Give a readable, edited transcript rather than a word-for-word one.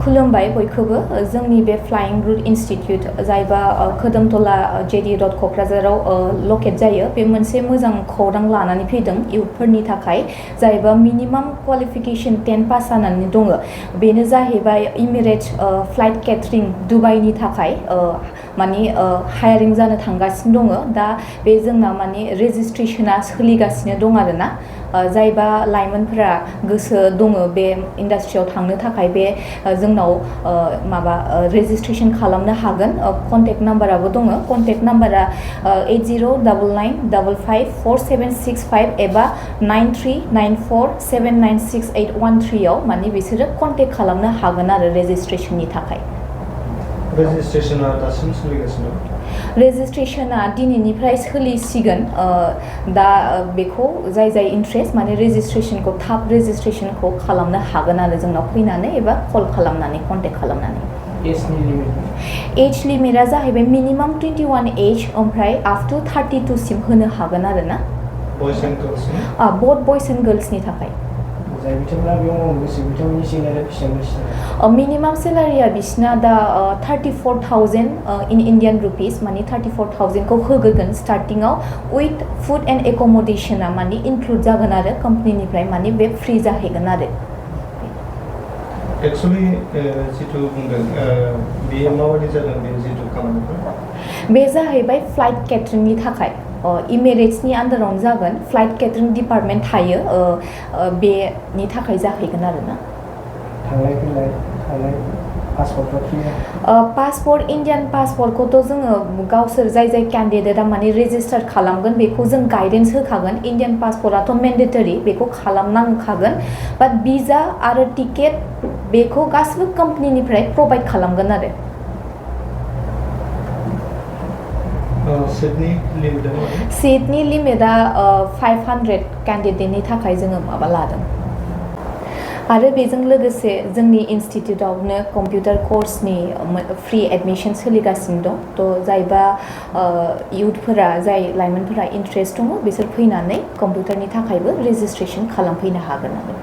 खुलुमबाय बयखौबो जोंनि बे फ्लाइंग रुट इन्स्टिट्यूट जायबा कदमतला जेडी रड क'क्राझाराव लकेट जायो बे मोनसे मोजां खौरां लानानै फैदों इयुथफोरनि थाखाय जायबा मिनिमाम क्वालिफिकेशन 10 पास जानानै दङ बेनो जाहैबाय इमिरेट्स फ्लाइट केटारिं दुबाइनि थाखाय माने हायारिं जानो थांगासिनो दङ दा बे जोंना माने रेजिस्ट्रेशना सोलिगासिनो दं आरोना जायबा लाइमोनफोरा गोसो दङ बे इन्डास्ट्रियाव थांनो थाखाय बे जोंनाव माबा रेजिस्ट्रेशन खालामनो हागोन कन्टेक्ट नाम्बाराबो दङ कन्टेक्ट नाम्बारा 8099554765 एबा 9394796813 आव माने बिसोरो कन्टेक्ट खालामनो हागोन आरो रेजिस्ट्रेशननि थाखाय रेजिस्ट्रेशना दासिम सोलिगासिनो रेजिस्ट्रेशना दिनैनिफ्राय सोलिसिगोन दा बेखौ जाय इन्ट्रेस्ट माने रेजिस्ट्रेशनखौ थाब रेजिस्ट्रेशनखौ खालामनो हागोन आरो जोंनाव फैनानै एबा कल खालामनानै कन्टेक्ट खालामनानै एज लिमिटआ जाहैबाय मिनिमाम 21 एज ओमफ्राय आप टु 32 सिम होनो हागोन आरो ना बयज एन्ड गार्ल्स बोथ बयज एन्ड गार्ल्सनि थाखाय मिनिमाम सेलारिया बिसिना दा 34,000 इन इंडियन रुपीस माने 34,000 को होगोन स्टार्टिंगआव विथ फूड एंड एकोमोडेशना माने इनक्लूड जागोन आरो कंपनीनिफ्राय माने बे फ्री जाहैगोन आरो एक्चुअली जितु बुंदों बे माबायदि जागोन बे जितु खामानिफोर बे जाहैबाय फ्लाइट केटारिंनि थाखाय इमिरेट्सनि आन्दारावनो जागोन फ्लाइट केटारिं डिपार्टमेन्ट थायो बेनि थाखाय जाहैगोन आरो ना थांलाय फैलाय पासपोर्ट इन्डियान पासपोर्टखौथ' जोङो गावसोर जाय कैंडिडेटआ माने रेजिस्टार खालामगोन बेखौ जों गाइडेन्स होखागोन इन्डियान पासपोर्टआथ' मेन्डेटरि बेखौ खालामनांखागोन बाट भिजा आरो टिकेट बेखौ गासिबो कंपनीनिफ्राय प्रोवाइड खालामगोन आरो सीटनि लिमिटआ 500 कैंडिडेटनि थाखाय जोङो माबा लादों आरो बेजों लोगोसे जोंनि इन्स्टिट्यूटआवनो कम्पिउटार कोर्सनि फ्री एडमिशन सोलिगासिनो दं थ' जायबा इयुथफोरा जाय लाइमोनफोरा इन्ट्रेस्ट दङ बिसोर फैनानै कम्पिउटारनि थाखायबो रेजिस्ट्रेशन खालामफैनो हागोन आरो